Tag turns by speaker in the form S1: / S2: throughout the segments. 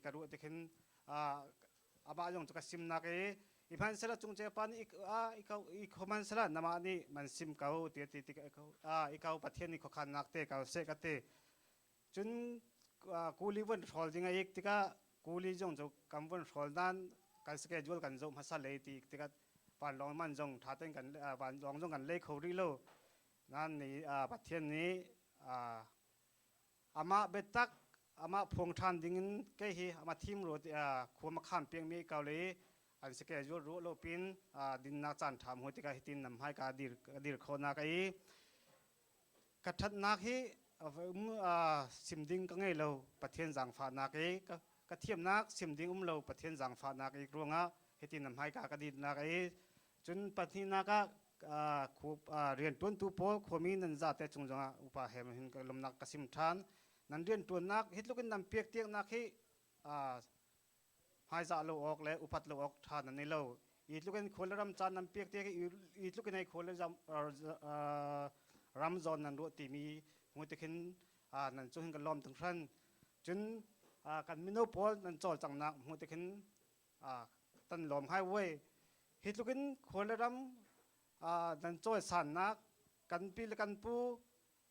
S1: ka ruah ti khin amah zong cu ka simnak i ihmansela cungce pa nih i khomansela namah nih man sim ko ti ti tik i ko Pathian nih khuakhannak te ko seh ka ti. Cun kuli vun hrawl ding a ik tikah kuli zong cu kan vun hrawl nan kan schedule kan zoh hmasa lei ti tikah vanlawng man zong tha tein kan vanlawng zong kan lei kho rih lo. Nan nih Pathian nih amah biatak amah phuang ṭhan dingin kei hi amah thim ru khua makhan piangmi ko le an schedule ruah lo pin dinnak caan ṭha hmu tikah hitin nam hmai ka dir dir khawhnak i ka ṭhatnak hi sim ding ka ngei lo. Pathian zaangfahnak i ka thiamnak sim ding um lo. Pathian zaangfahnak i ruangah hitin nam hmai ka ka dinnak i cun pahnihnak ah rianṭuantu pawl khuami nan zate cung zongah upa he hin ka lawmnak ka sim ṭhan. Nan rianṭuannak hi tluk in nan pek tiangnak hi hmaizah lo awk le upat lo awk ṭha nan nei lo. I tluk in khual le ram caan nan pek tiang i tluk in ei khual le ram zawn nan ruah timi hmu tikhin nan cu hin ka lawm tung hran. Cun kan mino pawl nan cawlcanghnak hmu tikhin tan lawm ngai vuai. Hi tluk in khua le ram nan cawisannak kan pi le kan pu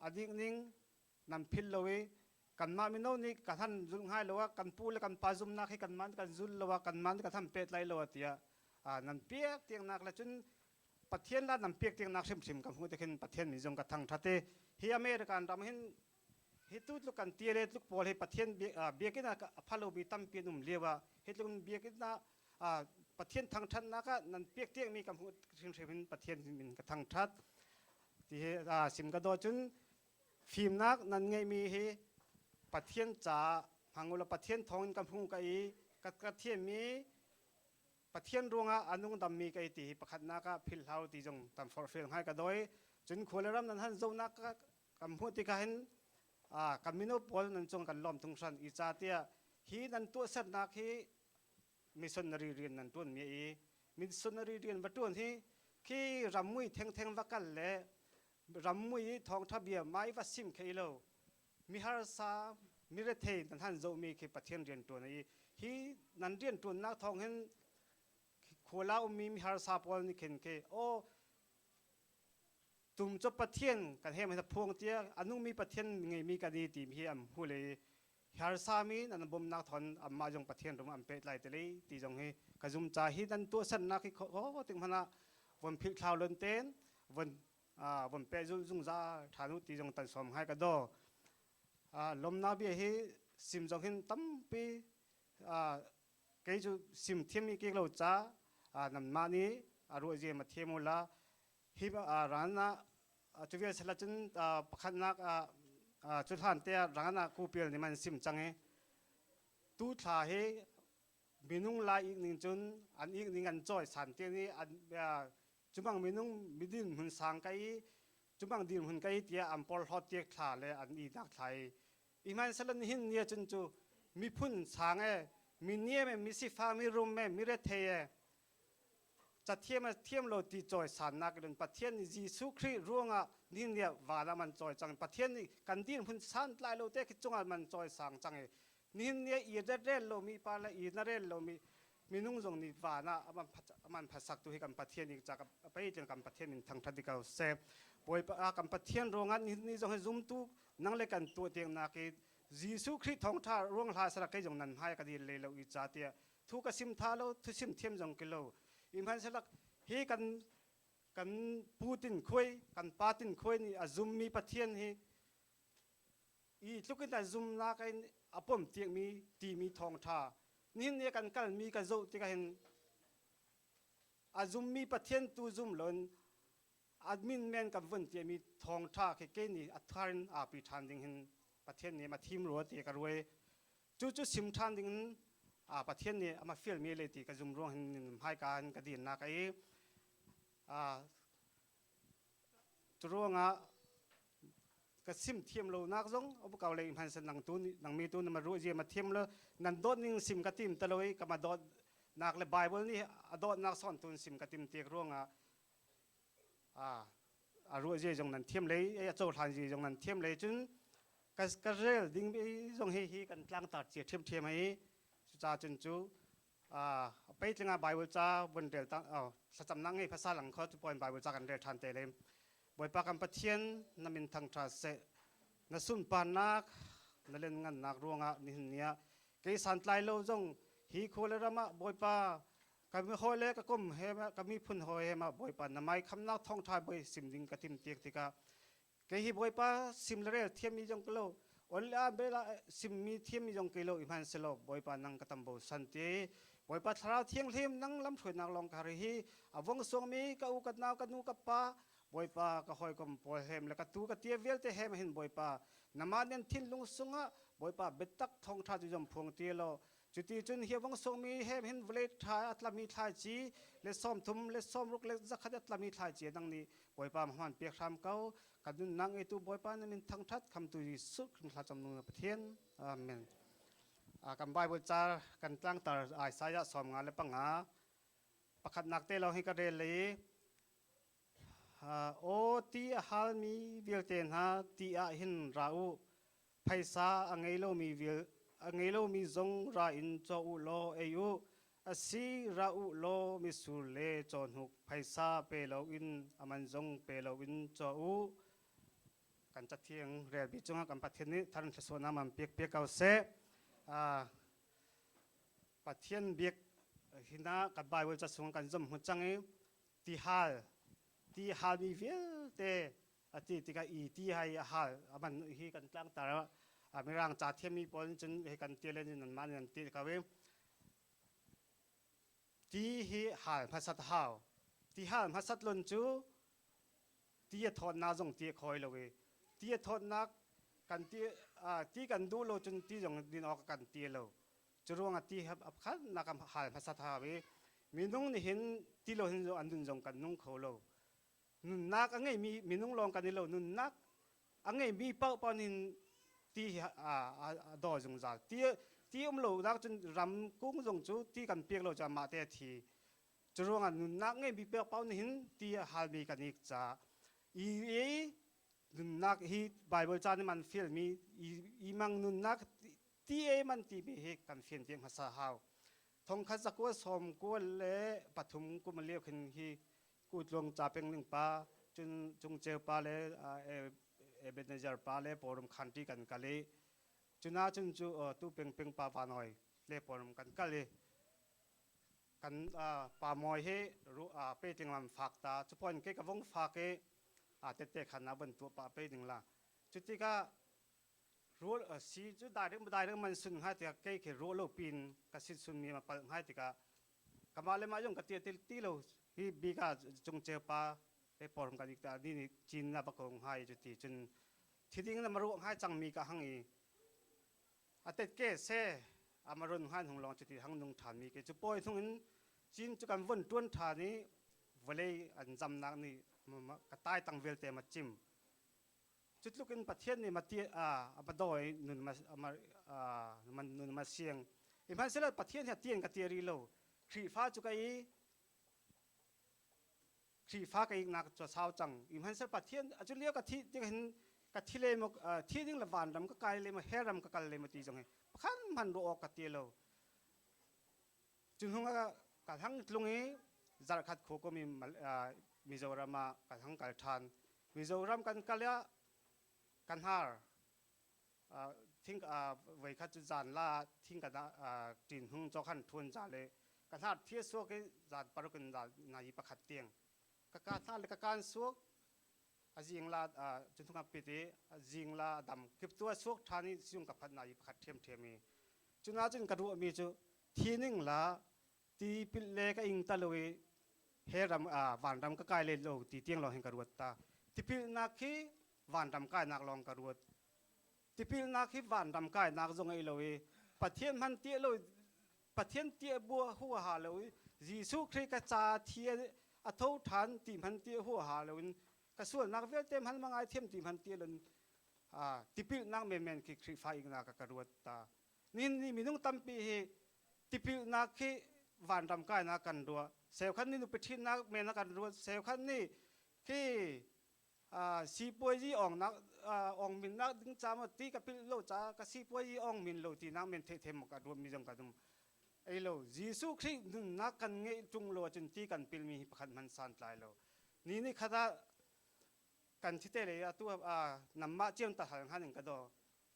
S1: a dik ning nan phil lo i kanmah mino nih kan han zulh ngai lo ah, kan pu le kan pa zumnak hi kanmah nih kan zul lo ah, kanmah nih kan han pet lai lo ah tiah nan piak tiangnak le cun Pathian la nan piak tiangnak hrimhrim kan hmuh te khin Pathian min zong ka thangthat i hi American ram hin hi tu tluk kan tia le tluk pawl hi Pathian biakinn ah a phalo mi tampi an um lio ah hi tluk biakinn ah Pathian thangthatnak ah nan piak tiangmi ka hmuh hrimhrim in Pathian min ka thangthat ti hi sim ka daw. Cun fimnak nan ngeihmi hi Pathian caah hmang ulaw Pathian thawngin ka hmu ka i ka thiammi Pathian ruangah a nungdammi ka i ti hi pakhatnak ah philh hau ti zong tam forhfial ngai ka dawi. Cun khua le ram nan han zohnak kan hmuh tikah hin kan mino pawl nan cung kan lawm tung hran i ca tiah hi nan tuahsernak hi missionary rian nan tuan mi i missionary rian va tuan hi khi rammui thengtheng va kal le rammui i thawngtha bia mai va sim khei lo, miharsa mirethei nan han zohmi khi Pathian rian tuan i hi nan rian tuannak thawng hin khuala ummi miharsa pawl nih khin khi aw tum cu Pathian kan he mai phuang tia a nungmi Pathian ngeimi kan i tim hi am hu le harsami nan bawmnak thon amma jong Pathian rum am pet lai te le ti jong hi ka zum cha hi nan tuah sannak hi kho ting hmana von phil thlau lon ten von von pe zul zungza thanu ti jong tan som hai ka do. Lomna bia hi sim jong hin tampi kei cu sim thiam mi ke lo cha nan ma ni a ruah je ma thiam la hi rana cu vial sala. Cun pakhatnak cu hlan te rana ku pial ni man sim chang i tu thla hi minung lai ik ning cun an ik ning an choi san te ni an cumang minung midin hun sang kai cumang din hun kai tia an por hlot tiak thla le an i nak thla i ihman salan hin nia cun cu miphun sang e mi niam e mi sifa mi rum e mi rethei e cathiam a thiam lo ti cawi sannak in Pathian nih Jesuh Khrih ruangah ni nih van ah man cawi cang. Pathian nih kan dirhmun santlai lo te khi cungah man cawi sang cang i nihin ni i rel lomi pa le i na rel lomi minung zong nih van ah aman phasak tu hi kan Pathian nih ca pei tling kan Pathian min thangthat di ko seh. Bawipa kan Pathian ruangah nihin ni zong hi zumtu nang le kan tuah tiang nak i Jesuh Khrih thawngtha ruang hla sara kei zong nan hmai ka dil le lo i ca tiah thu ka sim tha lo, thu sim thiam zong ki lo. Ihmanhsehlak hi kan kan pu tin khuai kan pa tin khuai nih a zummi Pathian hi i tluk in a zumnak in a pom tiangmi timi thawngtha nihin ni kan kalmi ka zoh tikah hin a zummi Pathian tu zum loin admin men kan vun tiami thawngtha khi ke nih a thar in aa pi ṭhan ding hin Pathian nih ma thim rua ti ka ruai. Cu cu sim ṭhan ding in Pathian nih ama fialmi le ti ka zum ruang hin hmaika in ka dirnak i cu ruangah ka sim thiam lo nak zong abu kau le hman san nang tu nang mi tu na ma ru zia ma thiam lo nan dawt ning sim ka tim ta lo i ka ma dawt nak le Bible nih a dawt nak son tun sim ka tim tiak ruangah a ruah zia zong nan thiam lei a cohlan zia zong nan thiam lei. Cun ka rel ding zong hi hi kan tlangtar cia ṭhiamṭhiam hi. Cucaah cun cu peitling ah Bible ca vun rel ta thlacamnak ngei phasa lang kho cu point Bible ca kan rel ṭhan te le. Bawipa kan Pathian, na min thangṭha seh. Na sunparnak na lianngannak ruangah nihin ni ah kei santlai lo zong hi khua le ram ah, Bawipa, ka mi hawi le ka kum he, ka miphun hawi he ma, Bawipa, na mai khamnak thawngṭha boi sim ding ka tim tiak tikah, kei hi, Bawipa, sim le rel thiammi zong ka lo, on le an bela simmi thiammi zong kei lo i hman selaw, Bawipa, nang ka tambo san ti, Bawipa, Thlarau Thianghlim nang lamhruainak lawng ka ri hi a vong suangmi ka u, ka nau, ka nu, ka pa, Bawipa, ka hawikom pawl hem le ka tu ka tia vialte hem hin, Bawipa, namah nan thinlung sungah, Bawipa, biatak thawngṭha cu zom phuang ti law, cuti cun hi vong sungmi hem hin vawlei ṭha a tlami thlaici le 30 le 60 le 100 a tlami thlaici dang nih, Bawipa, hman pek hram ko. Kan nunnak ngeitu Bawipa, na min thangṭhat khamtu Jesuh Khrih thlacam nu Pathian, amen. Kan Bible ca kan tlangtar Isaiah 55 pakhatnak te lawng hi ka rel i, "Aw ti a halmi vialte hna, ti ah hin ra u. Phaisa a ngei lomi vial a ngei lomi zong ra in caw u law ei u. Asi, ra u law mitsur le cawhnuk phaisa pe loin, a man zong pe loin caw u." Kan cathiang relbi cungah kan Pathian nih thar thluachuahnak man pek piak ko seh. Pathian biak hina kan Bible ca chung kan zom hmu cang i, ti hal ti halmi vialte ati tikah i ti hai a hal aman hi kan tlangtar. Mirang ca thiammi pawl cun hi kan ti le nan mah nan ti ko i, ti hi hal hmasat hau. Ti hal hmasat lon cu ti a thawtnak zong ti a khawi lo i, ti a thawtnak kan ti ti kan duh lo cun ti zong din awk kan ti lo. Cu ruangah ti khat nak hal hmasat hau i, minung nih hin ti lo hin an nun zong kan nung kho lo. Nunnak a ngeimi minung lawng kan i lo, nunnak a ngeimi paoh paoh nih ti hi a daw zungzal. Ti ti um lo nak cun ram kung zong cu ti kan pek lo cu mah te a thi. Cu ruangah nunnak ngeimi pek paoh nih hin ti a halmi kan ik ca i nunnak hi Bible ca nih man fialmi i mang nunnak ti e man ti mi hi kan fian tiang hmasa hau. 1993 kum lio khin hi kutlung ca peng ning pa cun cungceu pa le Ebenezer pa le Porum Khanti kan kal i, cuna cun cu tu peng peng pa vanoi le Porum kan kal i, kan pa moi hi pe ting lam fak ta chu pon ke ka vong fak i, a tette khan na ban tu pa pe ding la. Cutikah rual si cu direct direct man sun ngai tikah, kei khi ruah lo pin ka sin sun mi ma pal ngai tikah, kama le ma yong ka tia til ti lo hi bika cungceu pa le porum ka dik ta ni ni chin na ba ko ngai. Cu ti cun thiding na maru ngai cang mi ka hang i, atet ke se amarun ngai hung long cuti hang nung than mi ke chu poi thung in chin chu kan von tuan tha ni vawlei an zamnak ni ka tai tang velte ma chim. Cutluk in Pathian nih mati a dawi nun ma nun ma siang. Ihmanhsehlaw Pathian hi tian ka ti ri lo. Khrihfa cu ka i Khrihfa ka iknak cu sau cang. Ihmanhsehlaw Pathian cu lio ka thi tik hin ka thi le mo thi ding le van ram ka kai le mo he ram ka kal le mo ti zong hi pakhat hman ru awk ka ti lo. Cu hnu ah ka hlang tlung i zarhkhat khu kum i Mizoram ah ka hlang kal ṭhan. Mizoram kan kal ah kan har thing voikhat cu zan la thing ka ṭin hung cho khan ṭhun za le ka hnar thia suak i zan paruk in na i pakhat tiang ka ka hna le ka kan suak. A zing la cu hnung pit i a zing la dam kip tu a suak ṭhan i siung ka phat na i pakhat ṭhiamṭhiam i, cuna cun ka ruahmi cu thi ning la ti pil le ka ing ta lo i he ram vanram ka kai le lo ti tiang lawng hin ka ruat ta. Tipilnak khi vanram kainak lawng ka ruat. Tipilnak hi vanram kainak zong ei lo i, Pathian hman ti lo, Pathian tia bua hu ha lo i, Jesuh Khrih ka ca thi a tho ṭhan ti hman ti hu ha lo in, ka sualnak vialte hman ma ngai thiam ti hman ti lon, tipilnak menmen khi Khrihfa iknak ka ruat ta. Nin ni minung tampi hi tipilnak khi vanram kainak kan ruah. Seukhan ni nupi ṭhinnak men kan ruat. Seukhan ni khi sipuazi ongnak ong min nak ding ca ma ti ka pil lo ca ka sipuazi ong min lo ti nak men the them ka ruat mi zong ka dum. Ei lo, Jesuh Khrih nunnak kan ngeih ṭung lo ahcun ti kan pilmi hi pakhat hmanh santlai lo. Ni ni khat ah kan thi te lei atu ah namah ciam ta hal hngan in ka daw.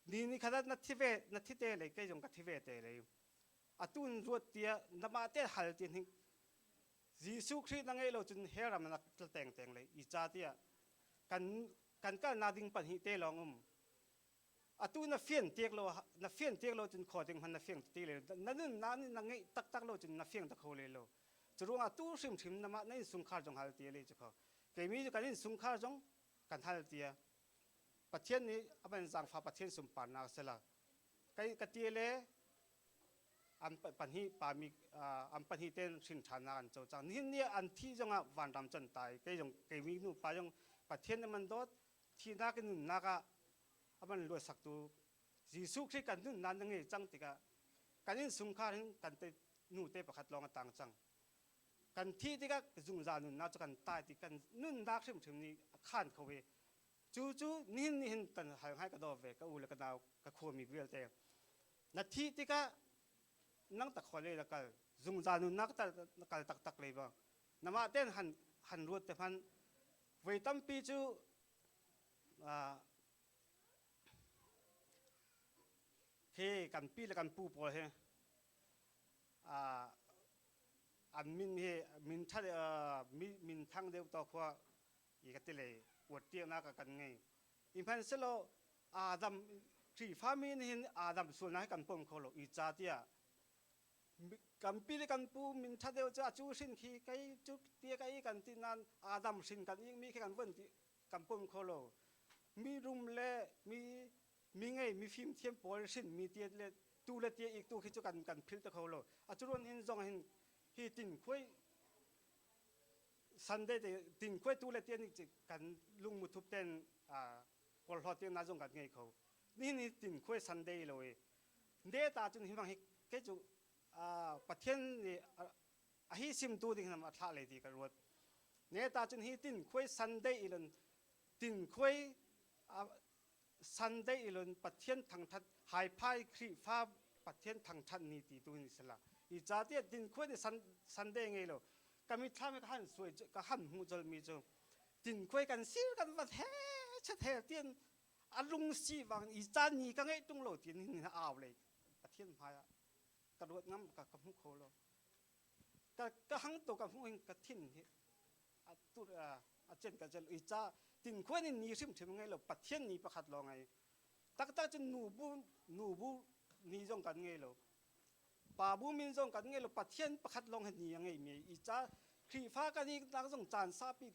S1: Ni ni khat ah na thi ve na thi te lei kei zong ka thi ve te lei. Atu in ruat tiah namah te hal ti hnik Jesuh Khrih na ngeih lo cun hell ram na tla teng teng lei i ca tiah kan kan kalnak ding pahnih te lawng um. Atu na fian tiak lo na fian tiak lo cun khaw ding hman na fiang ti le na nun na na ngeih taktak lo cun na fiang ta kho le lo. Cu ruangah tu hrimhrim na mah na innchungkhar zong hal ti le cu kho. Keimi cu kan innchungkhar zong kan hal tia. Pathian nih a van zaangfa Pathian sunparnak sela. Kai ka ti le an pahnih pa mi an pahnih ten hrin ṭhannak an co cang. Nihin ni an thi zongah vanram can tai. Kei zong keimi nu pa zong Pathian nih man dawt thihnak in nunnak ah a van luatsaktu Jesuh Khrih kan nunnak na ngei cang tikah kan innchungkhar hin kan te nu te pakhat lawng a tang cang. Kan thih tikah zungzal nunnak cu kan tai ti kan nunnak hrimhrim nih a khan kho i cu cu nihin nihin kan hal ngai ka daw ve ka u le ka nau ka khuami vialte na thih tikah nang ta khua le na kal zungzal nunnak na kal taktak le ba namah ten han han ruat te hman voi tampi cu khi kan pi le kan pu pawl hi an min hi min ṭha min thang deuh to khua i ka ti lei uat tiaknak a kan ngei. Ihmanhsehlaw Adam Khrihfa mi nih hin Adam sualnak hi kan pom kho lo i ca tiah kan pi le kan pu min ṭha deuh cu a cu hrin khi kei cu tia kai kan ti nain Adam hrin kan ing mi khi kan vun ti kan pom kho lo. Mi rum le mi mi ngei mi fim thiam pawl hrin mi tia le tu le tia ik tu khi cu kan kan philh te kho lo. A cu ruan hin zong hin hi tin khuai Sunday te tin khuai tu le tia nih kan lung mu thup ten porhlawt te na zong kan ngei kho. Ni ni tin khuai Sunday lo i ne ta cun hi bang hi kei cu Pathian nih a hi simtu ding nam a thlah le ti ka ruat. Ne ta cun hi tin khuai Sunday ilon tin khuai Sunday ilon Pathian thangthat haiphai Khrihfa Pathian thangthat ni ti tu ni sala i ca te tin khuai ni Sunday ngei lo kami thlam ka han suai ka han hmu jol mi cu tin khuai kan sir kan va he chat he tian a lung si wang i ca ni ka ngeih tung lo tin hin au le Pathian hmai ah ka ruat ngam ka ka hmu kho lo ka ka hang to ka hmu hin ka thin hi a tur a chen ka chen i ca tin khuan in ni hrim hrim ngei lo Pathian ni pakhat lo ngai taktak cun nu bu nu bu ni zong kan ngei lo pa bu min zong kan ngei lo Pathian pakhat lawng he ni a ngei mi i ca Khrihfa kan i nak zong caan sapi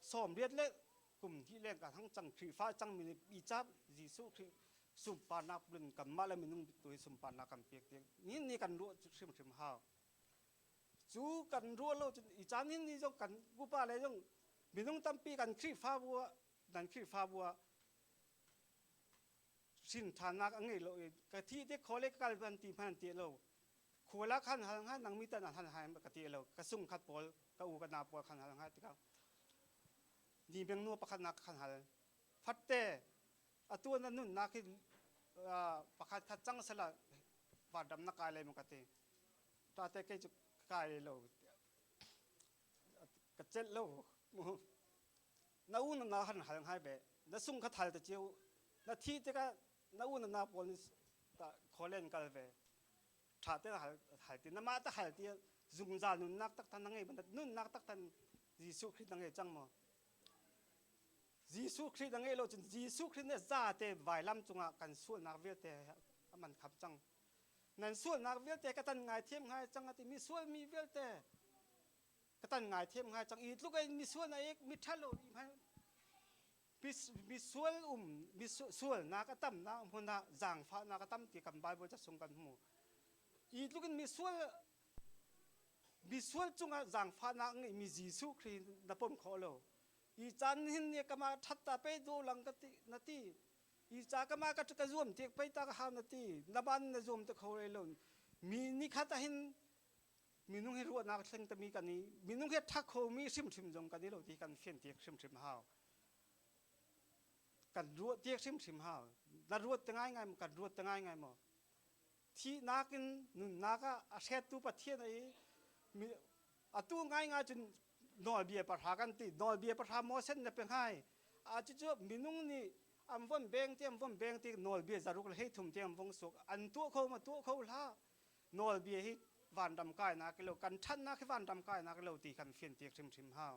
S1: sawm riat le kum hnih leng kan hang cang Khrihfa cang mi i ca Jesuh Khrih sunparnak lun kanmah le minung tu hi sunparnak kan pek tiang ni ni kan ruah hrimhrim hau cu kan ruah lo cun i caan hin ni zong kan pupa le zong minung tampi kan Khrihfabu ah nan Khrihfabu ah hrin ṭhannak a ngei lo i ka thi te khole ka kal ban ti hman ti lo khuala khan hal nga nang mi tan han hai ka ti lo ka sung khat pawl ka u ka na pawl khan hal nga tikah ni beng nu pakhat nak khan hal fatte atu na nunnak hi pakhat khat cang sela vardam na kai lai ma ka ti ta te kei cu kai lo ka celh lo na u na na han hal ngai be na sung kha thal te chiu na thi tikah na u na na pawl nih ta kholen kal ve tha te hal hal ti na mah ta hal ti zungzal nunnak tak than na ngei ban nunnak tak than Jesuh Khrih na ngei cang maw Jesuh Khrih na ngeih lo cun Jesuh Khrih nih zate vailam cungah kan sualnak vialte a man kham cang. Nan sualnak vialte ka tan ngai thiam ngai cang a ti mi sual mi vialte ka tan ngai thiam ngai cang i tluk in mi sual na ek mi ṭhalo i hman mi sual um mi sualnak a tamnak hmun ah zaangfahnak a tam ti kan Bible ca sung kan hmu i tluk in mi sual misual cungah zaangfahnak ngeimi Jesuh Khrih na pom khawh lo. I caan hin ne kama ṭhat ta pe do lang ka ti na ti. I ca kama ka ka zuam te pei ta ka hau na ti. Na ban na zuam te kho re lo. Mi ni khat hin minung hi ruahnak thleng tami kan i minung hi ṭha kho mi hrimhrim zong kan i lo ti kan fian tiak hrimhrim hau. Kan ruah tiak hrimhrim hau. Na ruat te ngai ngai maw? Kan ruat te ngai ngai maw? Thihnak in nunnak ah a hrettu Pathian a i atu ngaingai cun nawlbia pahra kan ti. Nawlbia pahra Moses na pe hngai. A cucu minung nih an von beng ti an von beng ti nawlbia zaruk le 13 tiang vong suk an tuah kho ma tuah kho hlah. Nawlbia hi vanram kainak lo kan ṭhatnak hi vanram kainak lo ti kan fian tiak hrimhrim hau.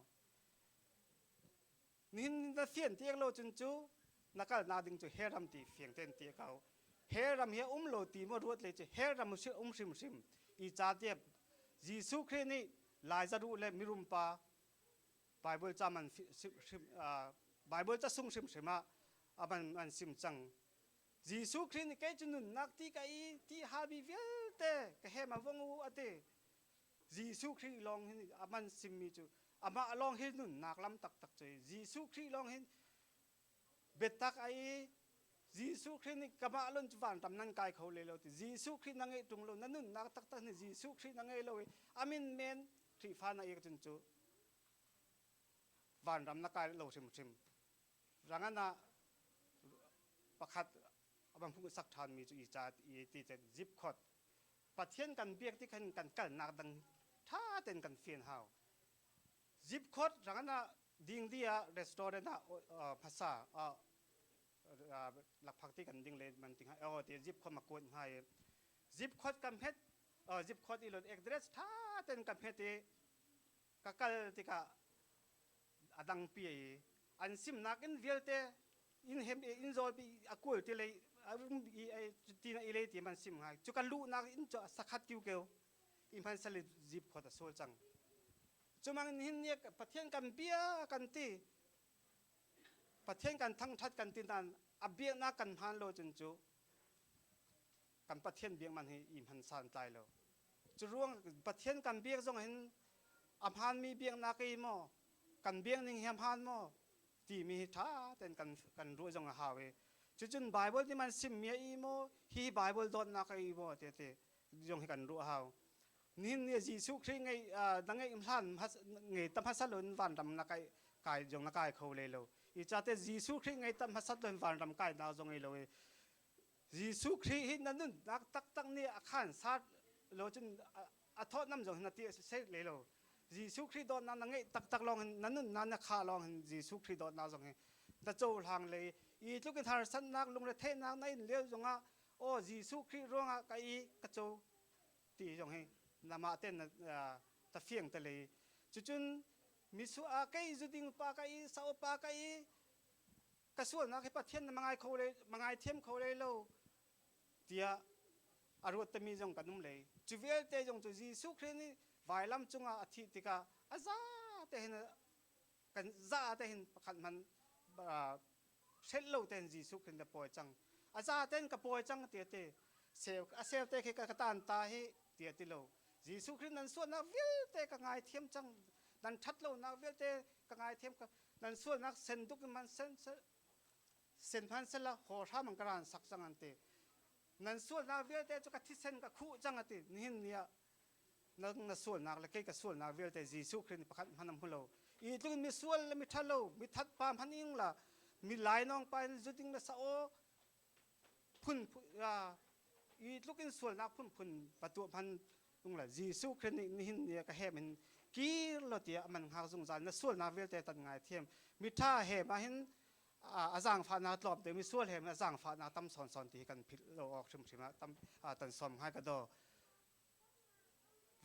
S1: Nihin na fian tiak lo cun cu na kalnak ding cu hell ram ti fiang ten ti ko. Hell ram hi um lo ti maw ruat le cu hell ram um hrimhrim. I ca tiap Jesuh Khrih nih Laizaruh le mirum pa Bible ca man Bible ca sung hrimhrim ah aman an sim cang. Jesuh Khrih nih kei cu nunnak ti ka i ti habi vialte ka he ma vong u ati. Jesuh Khrih lawng hin aman simmi cu amah lawng hi nunnak lam taktak cu Jesuh Khrih lawng hin biatak a i Jesuh Khrih nih kamah lon cu vanram nan kai kho le lo ti Jesuh Khrih na ngeih ṭung lo na nunnak taktak nih Jesuh Khrih na ngei lo i amin men Khrihfa na ik cun cu vanram na kai lo hrimhrim rangan ah pakhat a hmuh sak ṭhanmi cu i ca i ti zip khot Pathian kan biak ti khan kan kalnak dang ṭha tein kan fian hau. Zip code rangan ah dingdi ah restaurant ah hmasa lakphak ti kan ding le man ting oh ti zip code ma kuat hnga i zip code kan hmet zip code i lon address ṭha tein kan hmet i ka kal tikah a dang pi i an simnak in vialte in hem in zawl pi a kual ti lei i ti na i lei ti man sim ngai cu kan luhnak in cu sakhat kiu keu i hman sal zip khot a sul cang cumang hin ni Pathian kan bia kan ti Pathian kan thangthat kan ti nan a biaknak kan hman lo cun cu kan Pathian biak man hi i hman san tlai lo cu ruang Pathian kan biak zong hin a hmanmi biaknak i maw kan biak ning hi a hmaan maw timi hi ṭha tein kan kan ruah zong a hau i cucun Bible nih man simmi a i maw hi Bible dawtnak a i maw ti ti zong hi kan ruah hau nihin ni Jesuh Khrih ngei na ngeih hlan ngei tam hmasat loin vanram na kai kai zong na kai kho le lo i cate Jesuh Khrih ngei tam hmasat loin vanram kai na zong ngei lo i Jesuh Khrih hi na nunnak taktak nih a khan sat lo cun a thawtnam zong hi na ti se le lo Jesuh Khrih dawtnak na ngeih taktak lawng hin na nunnak na kha lawng hin Jesuh Khrih dawtnak zong hi na cohlang le i tluk in harsatnak lungretheihnak na in lio zongah aw Jesuh Khrih ruangah ka i ka co ti zong hi namah ten na ta fiang te le cucun misu a kei zuding pa ka i sao pa ka i ka sualnak hi Pathian na mangai kho le mangai thiam kho le lo tiah a ruat tami zong kan um lei cu vialte zong cu Jesuh Khrih nih vailam cungah a thih tikah a za te hin kan za te hin pakhat hman hrelh lo tein Jesuh Khrih na pawi cang a za tein ka pawi cang ti ti seu a seu te khi ka tan ta hi ti ti lo Jesuh Khrih nan sualnak vialte ka ngaithiam cang nan ṭhat lonak vialte ka ngaithiam ka nan sualnak sen duk in man sen sen hman sela haw hram an ka ran sak cang an ti nan sualnak vialte cu ka thisen ka khuh cang a ti nihin ni ah na na sualnak le kei ka sualnak vialte Jesuh Khrih nih pakhat hmanh a hmu lo i tluk in mi sual le mi ṭhalo mi that pa hmanh ing la mi lainawng pa in zu ding le sa aw phun i tluk in sualnak phunphun patuah hman ung la Jesuh Khrih nih nihin ni ka hem in kir lo tiah man hngak zungzal na sualnak vialte tan ngai thiam mi ṭha he ma hin a zaangfahnak tlawm te mi sual he a zaangfahnak tam sawn sawn ti kan philh lo awk hrimhrim ah tam tan som ngai ka do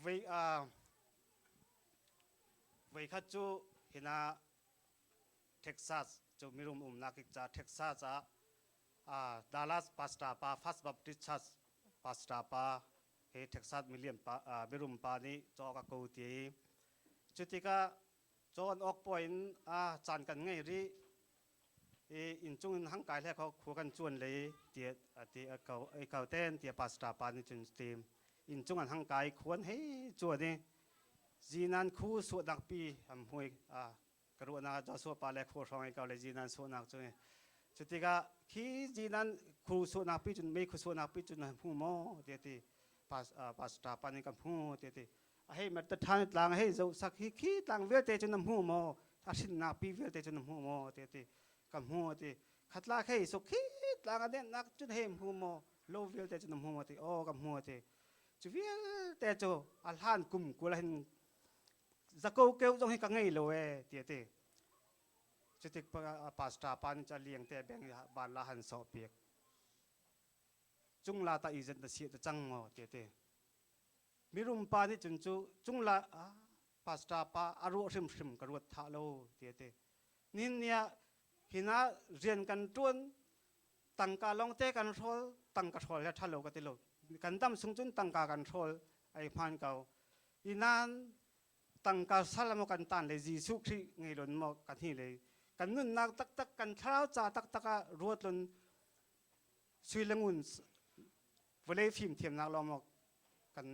S1: voi voi khat cu hina Texas cu mirum umnak ik ca Texas ah Dallas pastor pa First Baptist Church pastor pa he Texas million pa mirum pa nih caw ka ko ti cu tikah cawn awk puai in caan kan ngei rih i inncung in hang kai hle kho khua kan cuan lei ti ti ko ai ko ten tia pastor pa nih cun ti inncung an hang kai khuan hei cuan i zinan khu suahnak pi am hmui a ka ruahnak ah Joshua pa le khu hrawng i ko le zinan suahnak cu cu tikah khi zinan khu suahnak pi cun mei khu suahnak pi cun hmu maw ti ti pastor pa nih ka hmu ti ti a hei mer than tlang hei zo sak hi khi tlang vialte cu na hmu maw a hrinnak pi vialte cu na hmu maw ti ti ka hmu ti khatla khei so khi tlang a dennak cun hei hmu maw? Lo vialte cu na hmu maw ti? Aw ka hmu ti. Cu vialte cu a hlan kum 20 hin zako keu zong hi ka ngei lo e ti a ti. Cutik pastor pa nih ca liang te beng van la han sawh piak. Cung la ta i zet na si ta cang maw ti a ti. Mirum pa nih cun cu cung la pastor pa a ruah hrimhrim ka ruat tha lo ti a ti. Nihin ni ah hina rian kan ṭuan tangka lawngte kan hrawl tangka hrawl he ṭha lo ka ti lo. Kan dam sung cun tangka kan hrawl ai hmaan ko. I nain tangka sal maw kan tan le Jesuh Khrih ngei lon maw kan hi le kan nunnak taktak kan thlarau ca taktak ah ruat lon sui le ngun vawlei fimthiamnak lawng maw kan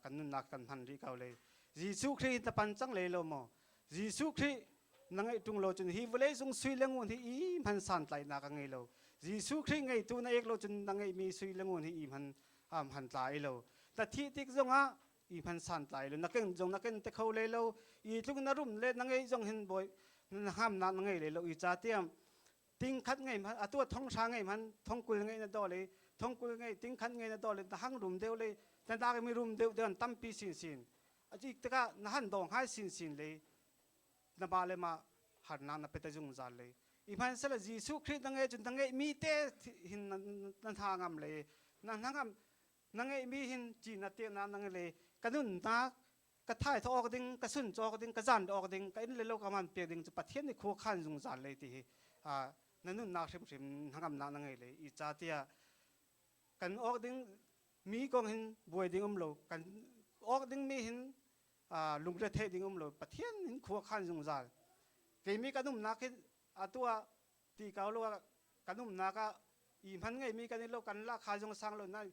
S1: kan nunnak kan hman rih ko le Jesuh Khrih na pan cang le lo maw Jesuh Khrih na ngeih ṭung lo cun hi vawlei cung sui le ngun hi i hman santlaihnak a ngei lo. Jesuh Khrih ngeitu na ek lo cun na ngeihmi sui le ngun hi i hman hman tlai lo. Na thih tik zongah i hman santlai lo. Na ken zong na ken te kho le lo. I tluk na rum le na ngeih zong hin bawi na hamnak na ngei le lo. I ca tiang ting khat ngei hman atu thong hra ngei hman thong 20 ngei na do le thong 20 ngei ting khat ngei na do le na hang rum deuh le na nak mi rum deuh deuh tampi sin sin a tikah na han dong hai sin sin le na ba le ma harnak na pete zungzal le i hmanhsehla Jesuh Khrih na ngeih cun na ngeihmi te hin na hna ngam le na hna ngam na ngeihmi hin ci na te na na le ka nunnak ka thai awk ding ka sun cawk ding ka zan awk ding ka inn le lo ka man pek ding cu Pathian nih khua khan zungzal le ti hi na nunnak hrimhrim hnangamnak na ngei le i ca tiah kan awk ding mi kong hin buai ding um lo kan awk ding mi hin lungre theih ding um lo. Pathian in khua khan zungzal. Keimi kan umnak hi atu ah ti kau lo kan umnak ah i hman ngeimi kan i lo kan la kha zong sang lo na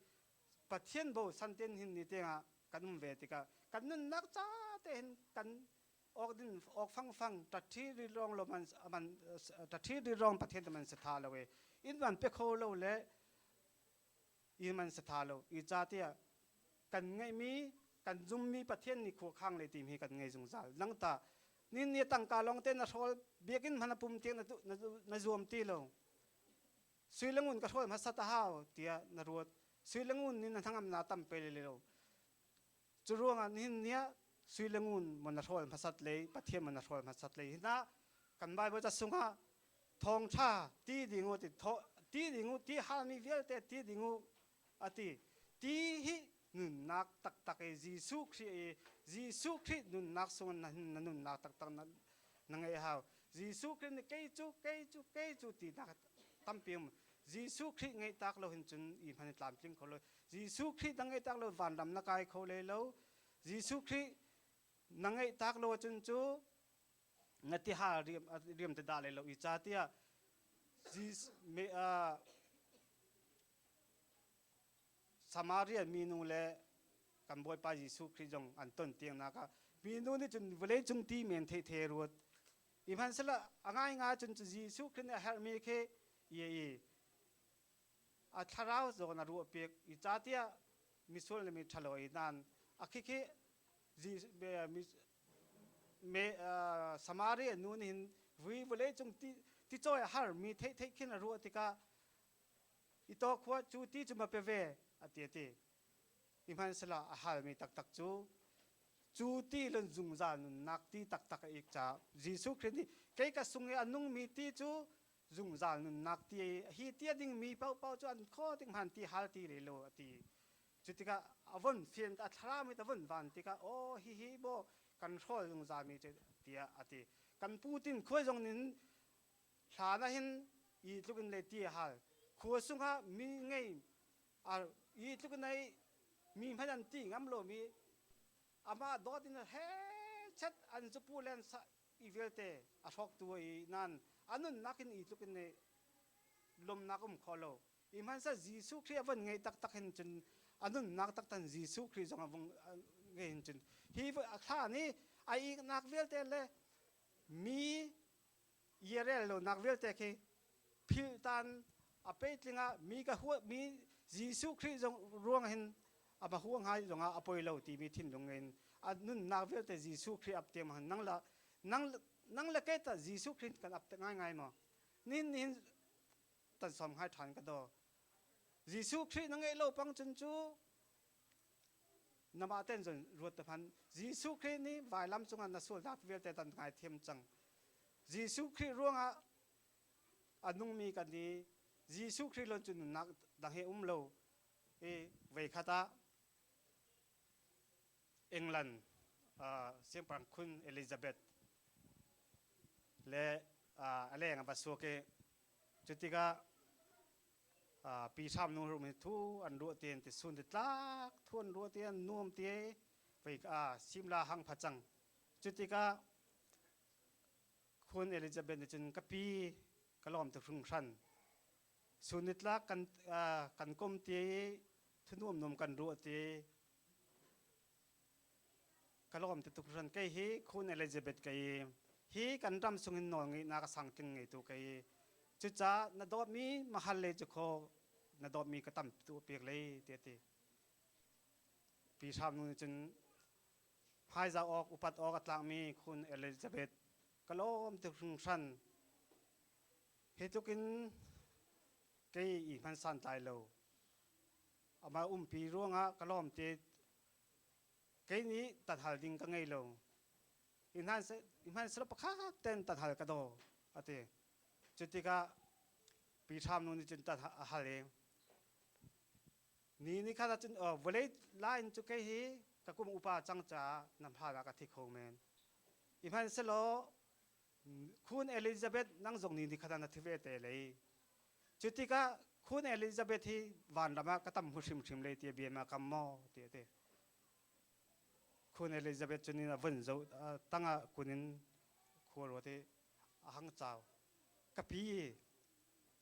S1: Pathian bo santen hin ni tengah kan um ve tikah kan nunnak ca te hin kan ok din ok fang fang tathi ri rong lo man man tathi ri rong Pathian te man se tha lo e in man pe kho lo le i man se tha lo i ca tiah kan ngeihmi kan zummi Pathian nih khuakhang le tim hi kan ngei zungzal. Nang ta nin ni tangka lawng te na hrawl biakinn hmanh na pum tiang na zuam ti lo. Sui le ngun ka hrawl hmasa ta hau tiah na ruat. Sui le ngun nin na hnangam na tam pe le lo. Cu ruangah nihin ni ah sui le ngun mon na hrawl hmasat le Pathian mon na hrawl hmasat le hina kan Bible ca sungah thawngtha ti dingu ti ti dingu ti halmi vialte ti dingu ati ti hi nunnak taktak i Jesuh Khrih i Jesuh Khrih nunnak sung na nunnak taktak na ngeih hau. Jesuh Khrih nih kei cu kei cu kei cu ti nak tampi um. Jesuh Khrih ngeih tak lo hin cun i hman tlamtling kho lo. Jesuh Khrih na ngeih tak lo vanram na kai kho le lo. Jesuh Khrih na ngeih tak lo cun cu na tihal riam riam te dah le lo i ca tiah Samaria minu le kan Bawipa Jesuh Khrih zong an ton tiangnak ah minu nih cun vawleicung ti men the the ruat i hmanhsehla a ngaingai cun Jesuh Khrih nih a herhmi khi i i a thlarau zawn a ruah piak i ca tiah misual le mi ṭhalo i nan a khikhi me Samaria nu nih hin vui vawleicung ti ti cawi a harmi theih theih khin a ruah tikah i to khua cu ti cu ma pe ve a ti a ti. Ihmanhsehla a halmi taktak cu cu ti lun zungzal nunnak ti taktak a ik caah Jesuh Khrih nih kei ka sung i a nungmi ti cu zungzal nunnak ti hi ti a dingmi paohpaoh cu an khaw ding hman ti hal ti le lo a ti. Cu tikah a von fian a thlarau mit a von van tikah aw hihi maw kan hrawl zungzalmi cu tiah a ti. Kan pu tin khuai zong nin hlan ah hin i tluk in le ti a hal. Khua sungah mi ngei i tluk in ei mi hmanh an ti ngam lomi amah dawt in he chet an zupu le an sa i vialte a hrawktu i nan a nunnak in i tluk in lawmnak um kho lo. I hmanhseh Jesuh Khrih a von ngei taktak hin cun a nunnak taktak Jesuh Khrih zong a vung ngei hin cun hi thla nih a iknak vialte le mi i rel lonak vialte khi philh tan a peitling ah mi ka hua mi Jesuh Khrih zong ruang hin a ma hua ngai zong ah a poi lo timi thinlung in a nunnak vialte Jesuh Khrih ap tiang nang la nang nang le ke ta Jesuh Khrih kan ap te ngai ngai maw nin nihin tan som ngai than ka do. Jesuh Khrih na ngeih lo pang cun cu namah ten zon ruat te hman. Jesuh Khrih nih vailam cungah na sualnak vialte tan ngaithiam cang. Jesuh Khrih ruangah a nungmi kan i Jesuh Khrih lon cu nunnak dang he um lo i veikhat ah England siangpahrang Queen Elizabeth le a leng a va suak i cutikah pi hram nu rum hi thu an ruah te ti sun ti tlak thu an ruah te an nuam te vei simla hang pha cang. Cutikah Queen Elizabeth nih cun ka pi ka lawm tuk hringhran sun nitlak kan kan kom te thunuam nuam kan ruah te ka lawm te tuk hran. Kei hi Queen Elizabeth kei hi kan ram sungin nawl ngeihnak a sangtling ngeitu kei. Cucaah na dawtmi mahal le cu kho na dawtmi ka tam tu pek lei te ti. Pi hram nu nih cun hmaizah awk upat awk a tlakmi Queen Elizabeth, ka lawm tuk hringhran. Hi tlukin kei i hman santlai lo amah umpi ruangah ka lawm te. Kei nih tathal ding ka ngei lo, ihman seh pakhat ten tathal ka daw ati. Cutikah pi hram nu nih cun tat a hal i ni ni khat ahcun vawlei lain cu kei hi ka kum upa cang caah nam hal ah ka thi kho men, ihmanhsehlaw Queen Elizabeth nang zong ni ni khat ah na thi ve te lei. Cutikah Queen Elizabeth hi vanram ah ka tam hu hrimhrim lei ti bia ma kam maw ti ati. Queen Elizabeth cu nin a vun zo tangah kunin khua ruat i a hang cau. Ka pi,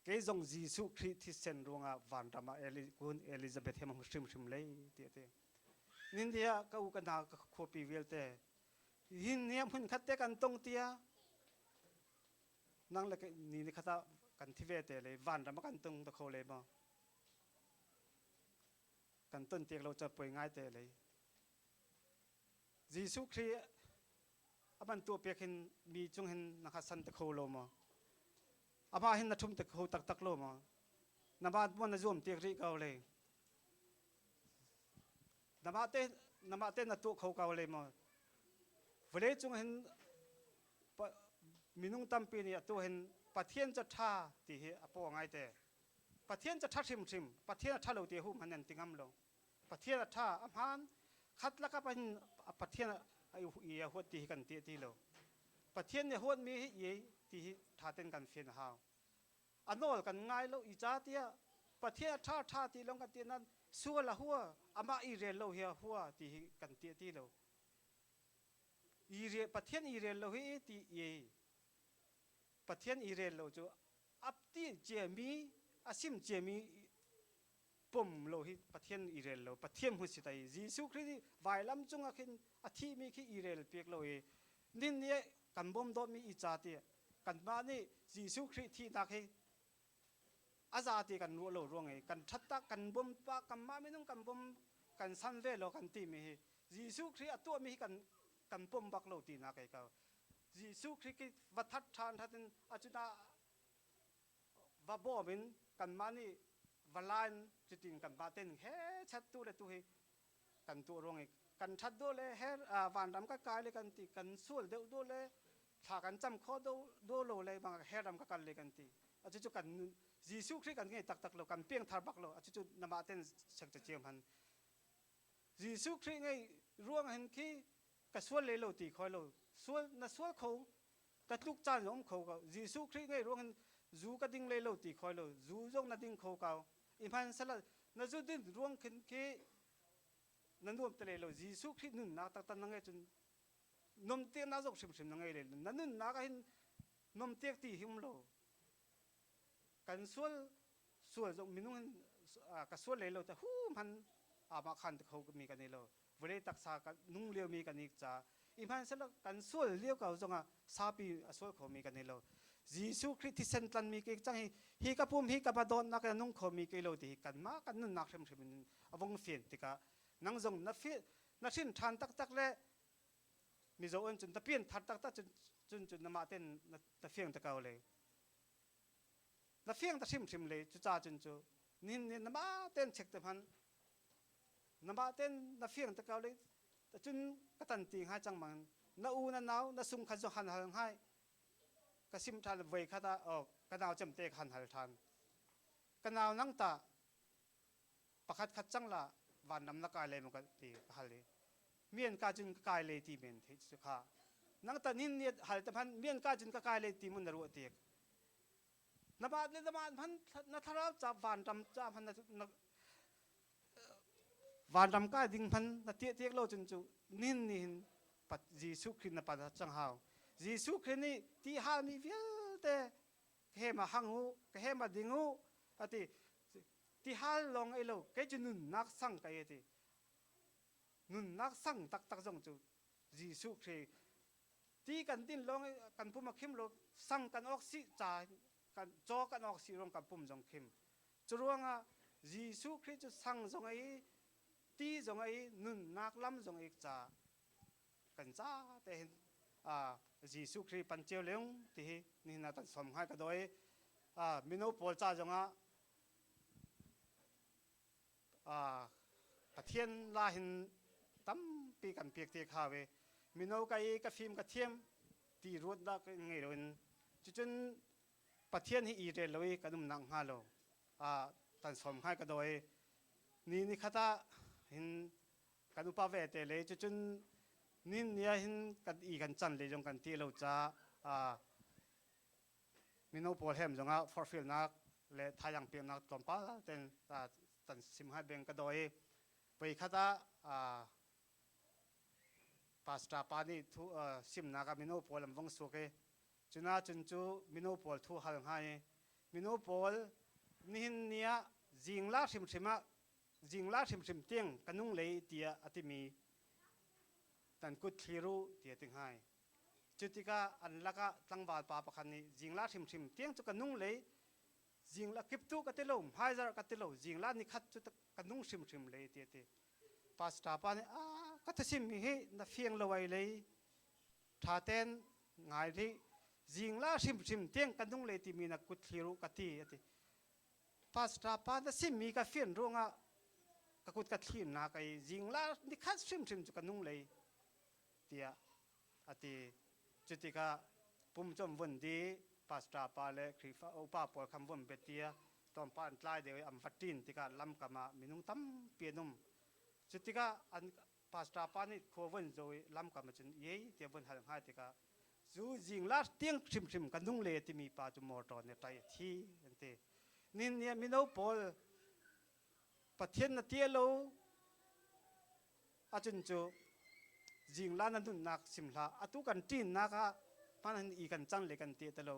S1: kei zong Jesuh Khrih thisen ruangah vanram ah Queen Elizabeth he mang hrimhrim lei ti ati. Nin dia ka u ka na ka khuapi vialte hin ni hmun khat te kan tong tia nang le ni ni khat ah kan thi ve te le vanram ah kan tung ta kho le maw kan ton tiak lo cha poi ngai te le. Jesuh Khrih aman tu pek hin mi cung hin na kha san te kho lo maw? Ama hin na thum te kho taktak lo maw? Na ba mo na zuam tiak rih ko le nama te nama te na tu kho ko le maw? Vawlei cung hin minung tampi nih atu hin Pathian ca ṭha ti hi a paw ngai te. Pathian ca ṭha hrimhrim, Pathian a ṭha lo ti hu hman nan ti ngam lo. Pathian a ṭha a hmaan khat lakap hin Pathian a i a huat ti hi kan ti ti lo. Pathian nih huat mi hi i ti hi ṭha ten kan fian a hau. A nawl kan ngai lo i ca tiah Pathian a ṭha ṭha ti lawng kan ti nan sual a hua, amah i rel lo hi a hua ti hi kan ti ti lo. I rel Pathian i rel lo hi ti i Pathian i rel lo cu ap ti ciami a sim ciami pom lo hi Pathian i rel lo, Pathian hmun si tai. Jesuh Khrih nih vailam cungah khin a thihmi khi i rel piak lo i nin nih kan bawm dawtmi i ca ti kanmah nih Jesuh Khrih thihnak hi a za ti kan ruah lo ruang i kan ṭhat tak kan bawm pa kanmah minung kan bawm kan san ve lo kan timi hi Jesuh Khrih a tuahmi hi kan pom bak lo tinak ei ko. Jesuh Khrih khi va that ṭhan hatin acuna va bawm in kanmah nih va lain cutin kanmah ten he chat tu le tu hi kan tuah ruang i kan ṭhat dawh le her vanram ka kai le kan ti, kan sual deuh dawh le thla kan cam kho do lo le bang her ram ka kal le kan ti. Acu cu kan Jesuh Khrih kan ngei taktak lo, kan piang thar bak lo. Acu cu namah ten chek cha chiam han Jesuh Khrih ngei ruang hin khi ka sual le lo ti khoi lo. Sual na sual kho, ka tluk caan um kho ko. Jesuh Khrih ngei ruang hin zu ka ding le lo ti khoi lo. Zu zong na ding kho ko, i hman sala na zu din ruang khin khi na nuam te le lo. Jesuh Khrih nunnak taktak na ngei cun nom te na zong hrimhrim na ngei le na nunnak ah hin nom tek ti hi um lo. Kan sual sual zong minung hin ka sual le lo te hu man ama khan te kho mi kan i lo. Vawlei taksa kan nung lio mi kan i ca i hman sela kan sual lio ko zongah sapi a sual kho mi kan i lo. Jesuh Khrih thisen tlan mi ke cang hi hi ka pum hi ka ba dawtnak in nung kho mi ke lo ti kan mah kan nunnak hrimhrim in a vong fian tikah nang zong na fi na hrin ṭhan taktak le mizo an cun ta pian thar taktak cun cun cun na mah ten na fiang ta ko le na fiang ta hrimhrim le cuca cun cu. Nin nih nama ten chek te hman nama ten na fiang te ko le cun ka tan ti ngai cang mang na u na nau na sung khat zong han hal ngai ka sim than voi khat ah oh ka nau cem te khan hal than ka nau nang ta pakhat khat cang la van nam na kai le mo ka ti ka hal i mian ka cun ka kai le ti men the chu kha nang ta nin ni hal te phan mian ka cun ka kai le ti mun na ruah tik na ba le na man na thlarau cha van ram cha man na van ram kai ding man na tie tiek lo cun chu nin ni hin pat Jesuh Khrih na pat chang hau Jesuh Khrih nih ti hal mi vialte ka he ma hang u ka he ma ding u ati ti hal long ei lo kei cu nunnak sang ka e ti nunnak sang taktak zong cu Jesuh Khrih ti kan din lawng kan pum a khim lo sang kan awk si ca kan caw kan awk si rong kan pum zong khim cu ruangah Jesuh Khrih cu sang zong ei ti zong ei nunnak lam zong ei ca kan ca te hin Jesuh Khrih pan cio leung ti hi nihin ah kan som ngai ka doi mino pawl ca zongah Pathian la hin tampi kan pek te kha ve mino ka i ka fim ka thiam ti ruatnak ngei loin cucun Pathian hi i rel lo i kan umnak hnga lo tan som ngai ka doi ni ni khat ah hin kan upa ve te le cucun nin nia hin kan i kan chan le zong kan ti lo ca mino pawl hem zongah forhfialnak le thayang peknak tlawmpal ten tan sim hai beng ka doi pei khat ah pastor pa nih thu simnak ah mino pawl an vong suak i cuna cun cu mino pawl thu hal hnga i mino pawl nihin ni ah zingla hrimhrim ah zingla hrimhrim tiang ka nung lei tiah a timi tan kut thliru tiah ti hngai Cutikah an lakah tlangval pa pakhat nih zingla hrimhrim tiang cu ka nung lei zingla kiptu ka ti lo hmaizarh ka ti lo zingla nikhat cu ka nung hrimhrim lei ti a ti. Pastor pa nih a ka thusim mi hi na fiang lo ai lei ṭha ten ngai rih zingla hrimhrim tiang ka nung lei timi na kut thlir u ka ti a ti. Pastor pa na simmi ka fian ruangah ka kut ka thlir nak ai zingla nikhat hrimhrim cu ka nung lei tiah a ti. Cutikah pum cu an vun dih, pastor pa le Khrihfa upa pawl kha an vun bet tiah tlawmpal an tlai deuh i an va ṭin tikah lamkam ah minung tampi an um. Cutikah an pastor pa nih khua vun zoh i lamkam ah cun iei tiah vun hal hnga tikah cu zinglar tiang hrimhrim ka nung le timi pa cu motor nih ṭai a thi an ti. Nin nih mino pawl Pathian na tia lo Acun cu zingla na nunnak sim hlah atu kan ṭinnak ah hman i kan cang le kan ti te lo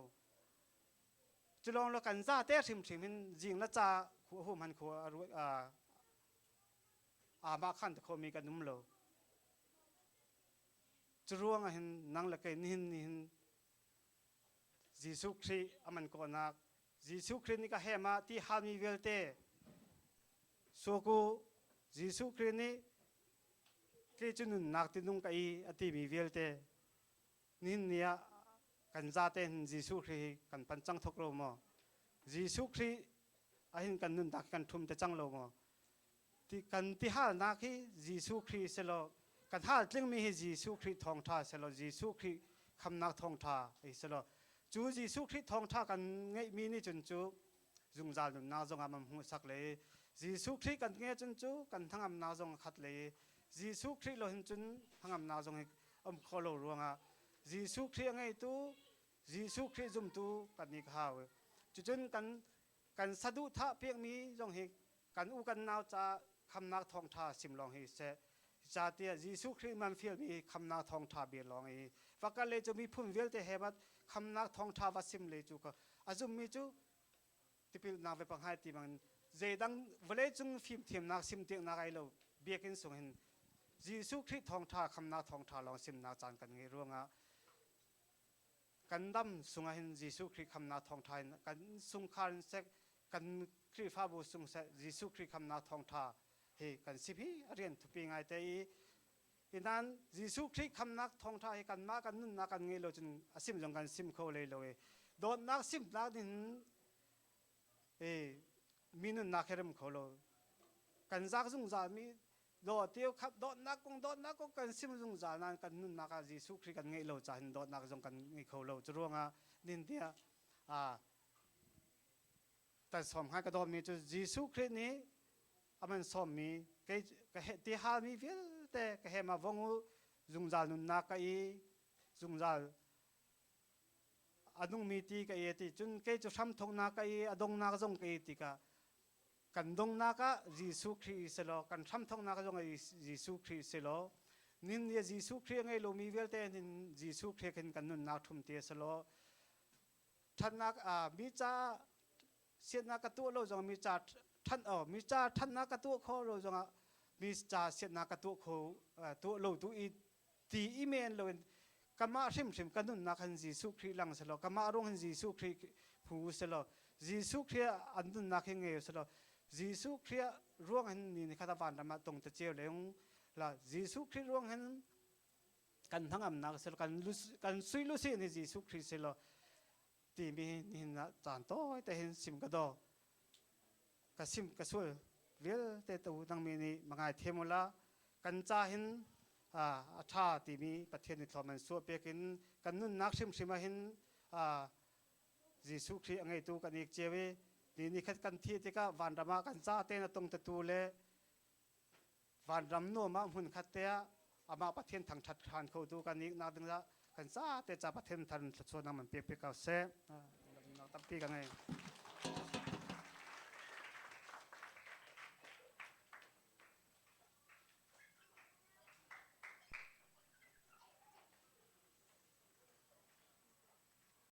S1: culong lo kan za te hrimhrim hin zing la ca khu hum han khu a ma khan te khomi kan um lo cu ruang ah hin nang le kei nihin nihin Jesuh Khrih aman kawhnak Jesuh Khrih nih ka hem ah ti halmi vialte suaku Jesuh Khrih nih kei cu nunnak tinung ka i a timi vialte nihin ni ah kan zate hin Jesuh Khrih hi kan pan cang thok lo maw Jesuh Khrih ahin kan nunnak kan thum te cang lo maw ti kan ti halnak hi Jesuh Khrih selaw kan hal tlingmi hi Jesuh Khrih thawngtha selaw Jesuh Khrih khamnak thawngtha hi selaw cu Jesuh Khrih thawngtha kan ngeihmi nih cun cu zungzal nunnak zongah man hmuhsak le Jesuh Khrih kan nge cun cu kan hnangamnak zong a khat le Jesuh Khrih lo hin cun hnangamnak zong hi um kho lo ruangah Jesuh Khrih a ngeitu Jesuh Khrih zumtu kan ni ka hau cucun kan kan saduhthah pekmi zong hi kan u kan nau ca khamnak thawngtha sim lawng hi seh ca tiah Jesuh Khrih man fialmi khamnak thawngtha bia lawng i vakal le cu miphun vialte he bat khamnak thawngtha va sim le cu ka a zummi cu tipilnak ve panghai ti bangin zeidang vawleicung fimthiamnak simtiaknak ai lo biakinn sung hin Jesuh Khrih thawngtha khamnak thawngtha lawng simnak caan kan ngeih ruangah kan dam sungah hin Jesuh Khrih khamnak thawngtha in kan sungkhar in sek kan Khrihfabu sung seh Jesuh Khrih khamnak thawngtha hi kan sim hi a rian thupi ngai te i inan Jesuh Khrih khamnak thawngtha hi kanmah kan nunnak kan ngei lo cun a sim zong kan sim kho lei lo i dawtnak simnak nin e. Mi nunnak he rem kho lo. Kan zak zungzal mi do teo khap dawtnak kong dawtnak kong kan sim zungzal nain kan nunnak ah Jesuh Khrih kan ngeih lo caah hin dawtnak zong kan ngei kho lo. Cu ruangah nin tiah tan sawm hnga ka dawtmi cu Jesuh Khrih nih a man sawmmi kei ka he ti halmi vialte ka he ma vong u zungzal nunnak ka i zungzal a nungmi ti ka i ti cun kei cu hramthawknak ka i a dongnak zong ka i tikah kan dongnak ah Jesuh Khrih si law kan hramthawknak zong ah Jesuh Khrih si law nin ni Jesuh Khrih a ngei lomi vialte nin Jesuh Khrih khin kan nunnak ṭhum ti si law ṭhatnak mi ca siatnak ka tuah lo zong mi ca ṭhan oh mi ca ṭhatnak ka tuah kho lo zongah mi ca siatnak ka tuah kho tuah lo tu i ti i men loin kamah hrimhrim ka nunnak han Jesuh Khrih lang selaw kamah ruang hin Jesuh Khrih hmu selaw Jesuh Khrih an nunnak hi ngei selaw Jesuh Khrih ruang hin ni ni khat van ram ah tong te ceu leung la Jesuh Khrih ruang hin kan hnangamnak selaw kan kan sui lu si ni Jesuh Khrih selaw timi nihin ah caan tawi te hin sim ka do ka sim ka sul vialte tu nangmi nih mangai thiam ula kan ca hin a ṭha timi Pathian nih thlawm an suah pek in kan nunnak hrimhrim ah hin Jesuh Khrih a ngeitu kan ik cio i ni ni khat kan thih tikah vanram ah kan ca tein a tung tatu le vanram nuam ah hmun khat te ah amah Pathian thangṭhat hran khotu kan ik nak ding kan ca te ca Pathian than thluachuahnak man pek pek ko seh. Tampi ka ngei.